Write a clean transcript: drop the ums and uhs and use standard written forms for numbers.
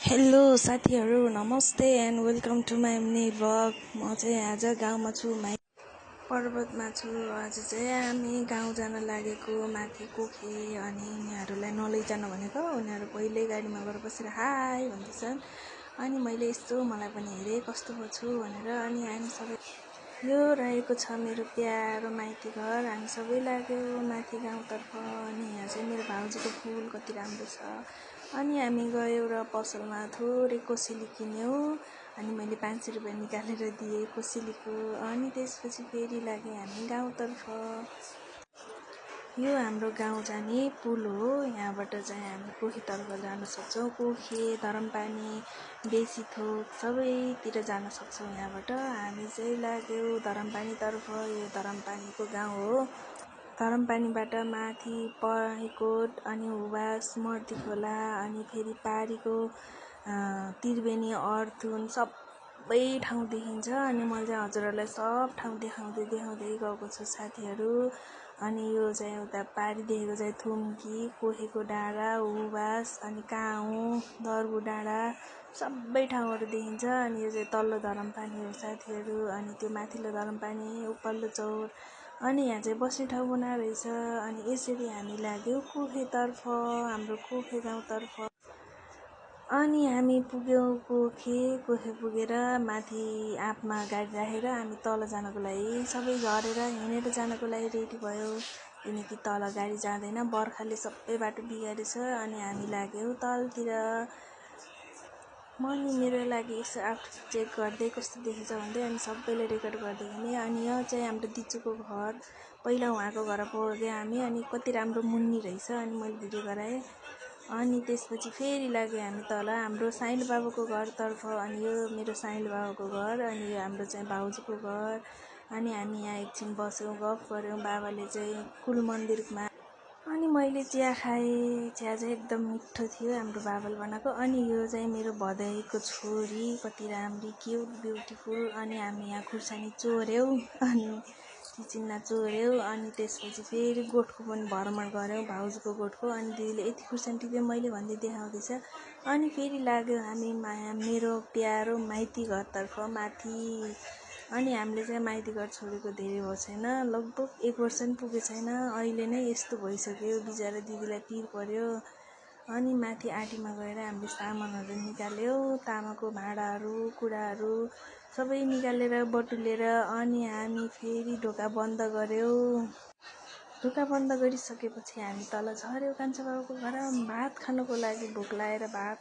Hello साथीहरू, नमस्ते and welcome to my mini vlog. म चाहिँ आज गाउँमा छु, पर्वतमा छु। आज चाहिँ हामी गाउँ जान लागेको, माथि कोखे। अनि उनीहरूलाई नलैजान भनेको, उनीहरू पहिल्यै गाडीमा गएर बसेर हाई भन्दैछन्। अनि मैले यस्तो मलाई पनि हेरेँ कस्तो पो छु भनेर। अनि हामी सबै यो रहेको छ मेरो प्यारो माइती घर। हामी सबै लाग्यो माथि गाउँतर्फ। अनि यहाँ चाहिँ मेरो भाउजूको फुल कति राम्रो छ। अनि हामी गयौँ र पसलमा थोरै कोसेली किन्यौँ। अनि मैले 500 रुपियाँ निकालेर दिएँ कोसेलीको। अनि त्यसपछि फेरि लाग्यौँ हामी गाउँतर्फ। यो हाम्रो गाउँ जाने पुल हो। यहाँबाट चाहिँ हामी कोखेतर्फ जान सक्छौँ। कोखे, धरमपानी, बेसीथोक सबैतिर जान सक्छौँ। यहाँबाट हामी चाहिँ लाग्यौँ धरमपानीतर्फ। यो धरमपानीको गाउँ हो। धरमपानीबाट माथि पहेकोट, अनि हुवास, मर्ती खोला, अनि फेरि पारीको त्रिवेणी, अर्थुन सबै ठाउँ देखिन्छ। अनि मैले चाहिँ हजुरहरूलाई सब ठाउँ देखाउँदै गएको छु साथीहरू। अनि यो चाहिँ उता पारी देखेको चाहिँ थुम्की, कोखेको डाँडा, हुवास, अनि काउँ, दर्बु डाँडा सबै ठाउँहरू देखिन्छ। अनि यो चाहिँ तल्लो धरमपानी हो साथीहरू। अनि त्यो माथिल्लो धरमपानी, उपल्लो चौर। अनि यहाँ चाहिँ बस्ने ठाउँ बनाएर रहेछ। अनि यसरी हामी लाग्यौँ कोखेतर्फ, हाम्रो कोखे गाउँतर्फ। अनि हामी पुग्यौँ कोखे पुगेर माथि आँपमा गाडी राखेर हामी तल जानको लागि सबै झरेर हिँडेर जानको लागि रेडी भयो। किनकि तल गाडी जाँदैन, बर्खाले सबै बाटो बिगारेछ। अनि हामी लाग्यौँ तलतिर। म नि मेरो लागि यसो आउटफिट चेक गर्दै कस्तो देखेछ भन्दै अनि सबैले रेकर्ड गर्दै हिँडेँ। अनि यो चाहिँ हाम्रो दिचुको घर। पहिला उहाँको घर पुग्यो हामी। अनि कति राम्रो मुन्नी रहेछ। अनि मैले भिडियो गराएँ। अनि त्यसपछि फेरि लाग्यो हामी तल हाम्रो साइलो बाबुको घरतर्फ। अनि यो मेरो साइलो बाबुको घर। अनि यो हाम्रो चाहिँ भाउजूको घर। अनि हामी यहाँ एकछिन बस्यौँ, गफ गऱ्यौँ। बाबाले चाहिँ कुल मन्दिरमा। अनि मैले चिया खाएँ। चिया चाहिँ एकदम मिठो थियो हाम्रो बाबाले बनाएको। अनि यो चाहिँ मेरो भदैको छोरी, कति राम्री, क्युट, ब्युटिफुल। अनि हामी यहाँ खुर्सानी चोर्यौँ। अनि चिचिन्ना चोर्यौँ। अनि त्यसपछि फेरि गोठको पनि भ्रमण गऱ्यौँ, भाउजूको गोठको। अनि दिदीले यति खुर्सानी टिप्यो मैले भन्दै देखाउँदैछ। अनि फेरि लाग्यो हामी मेरो प्यारो माइती घरतर्फ माथि। अनि हामीले चाहिँ माइती घर छोडेको धेरै भएको छैन, लगभग 1 वर्ष पनि पुगेको छैन। अहिले नै यस्तो भइसक्यो, बिचरा दिदीलाई पिर पर्यो। अनि माथि आँटीमा गएर हामीले सामानहरू निकाल्यौँ, तामाको भाँडाहरू, कुडाहरू सबै निकालेर बटुलेर। अनि हामी फेरि ढोका बन्द गऱ्यौँ। ढोका बन्द गरिसकेपछि हामी तल झऱ्यौँ कान्छा बाबुको घर भात खानुको लागि। भोक लागेर भात